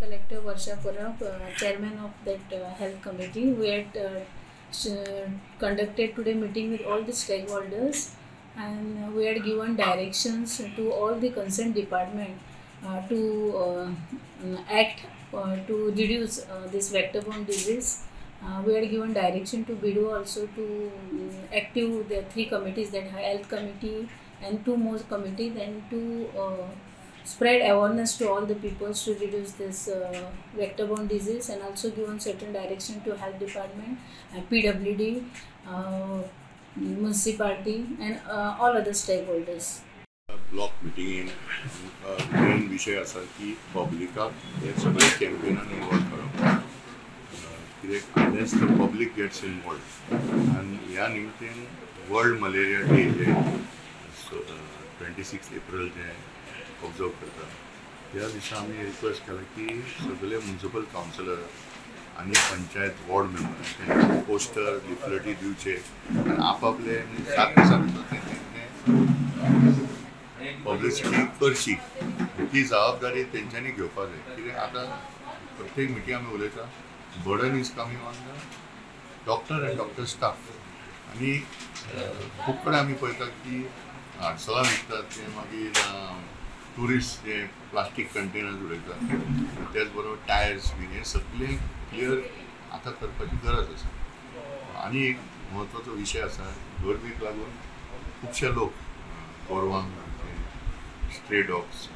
Collector Varsha Parab, Chairman of that Health Committee. We had conducted today meeting with all the stakeholders, and we had given directions to all the concerned department to act to reduce this vector-borne disease. We had given direction to BDO also to active the three committees, that health committee and two more committees, and to spread awareness to all the people to reduce this vector-borne disease, and also given certain direction to health department, PWD, municipality and all other stakeholders. Block मिटिंगेन main विशय आसा की पब्लिकाक हे सगळे कॅम्पेनान involve करप, कित्याक unless the public gets involved. आनी ह्या निमित्तान वर्ल्ड मलेरिया डे जे 26 एप्रिल जे ऑब्जर्व करता त्या दिसा आमी रिक्वेस्ट केला की सगळे म्युनिसिपल कावन्सिलर आनी पंचायत वॉर्ड मेंबर तेंचे पोस्टर लिफलेटी दिवचे आनी आपआपले 7 दिसां भितर तेंचे पब्लिसिटी करची, ती जबाबदारी तेंच्यांनी घेवपाक जाय. कित्याक आतां प्रत्येक मिटींग आमी उलयता, burden is coming on the doctor and doctor staff. आनी खूब कडेन आमी पळयता की आडसलां विकतात ते मागीर ट्युरिस्ट जे प्लास्टीक कंटेनर्स उडयतात, त्याच बरोबर टायर्स बीन हे सगळें क्लियर आतां करपाची गरज आसा. आनी एक म्हत्वाचो विशय आसा, गर्मीक लागून खुबशे लोक गोरवांक, स्ट्रे डॉग्स,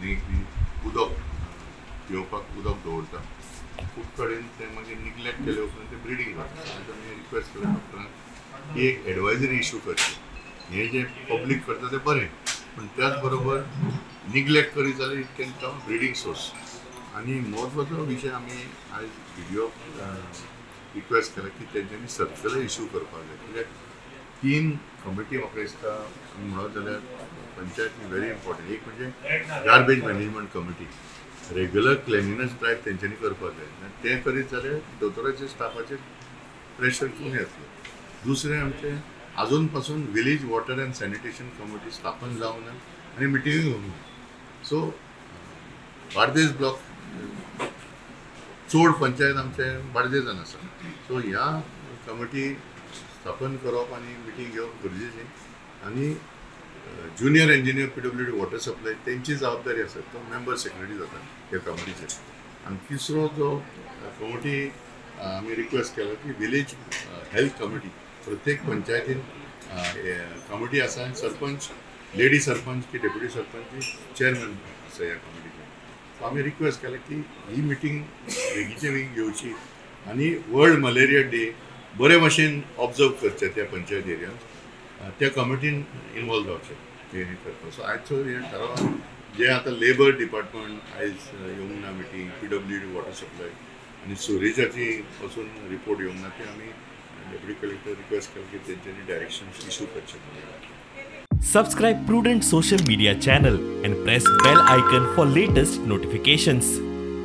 न्ही उदक पिवपाक उदक दवरता, खूब कडेन ते मागीर निग्लेक्ट केले उपरांत ते ब्रिडींग जाता. आतां आमी रिक्वेस्ट केला डॉक्टरांक की एक एडवायजरी इशू करची, हें जें पब्लीक करता तें बरें, पूण त्याच बरोबर निग्लेक्ट करीत जाल्यार it can come breeding source. आनी म्हत्वाचो विशय आमी आयज बीडीओ रिक्वेस्ट केला की तेंच्यांनी सर्क्युलर इशू करपाक जाय, कित्याक 3 कमिटी म्हाका दिसता म्हणत जाल्यार पंचायत व्हेरी इम्पॉर्टंट. एक म्हणजे garbage management committee, regular cleanliness drive तेंच्यांनी करपाक जाय, तें करीत जाल्यार दोतोराचे स्टाफाचेर प्रेशर कमी येतलें. दुसरें आमचें आजून पासून village water and sanitation committee स्थापन जावंक ना आनी मिटिंगूय घेवंक ना. सो बार्देस ब्लॉक चड पंचायत आमचे बार्देसान आसा, सो ह्या कमिटी स्थापन करप आनी मिटींग घेवप गरजेचें. आनी junior engineer PWD water supply तेंची जबाबदारी आसा, तो मेंबर सेक्रेटरी जाता त्या कमिटीचेर. आनी तिसरो जो कमिटी आमी रिक्वेस्ट केला की विलेज हेल्थ कमिटी, प्रत्येक पंचायतीन कमिटी आसा आनी सरपंच, लेडी सरपंच की डेप्युटी सरपंच चेअरमॅन आसा ह्या कमिटीचे. सो आमी रिक्वेस्ट केला की ही मिटींग बेगीचे बेगीन घेवची आनी वर्ल्ड मलेरिया डे बरे भाशेन ऑब्जर्व करचें त्या पंचायत एरियांत, त्या कमिटीन इनवॉल्व जावचें तें हें करपाक. सो आयचो हें थाराव जें आतां लेबर डिपार्टमेंट आयज येवंक ना मिटींग, पीडब्ल्यूडी वॉटर सप्लाय आनी सुरेजाची पासून रिपोर्ट येवंक ना, ते आमी डेप्युटी कलेक्टर रिक्वेस्ट केला की तेंच्यांनी डायरेक्शन्स इशू करचे. Subscribe Prudent social media channel and press bell icon for latest notifications.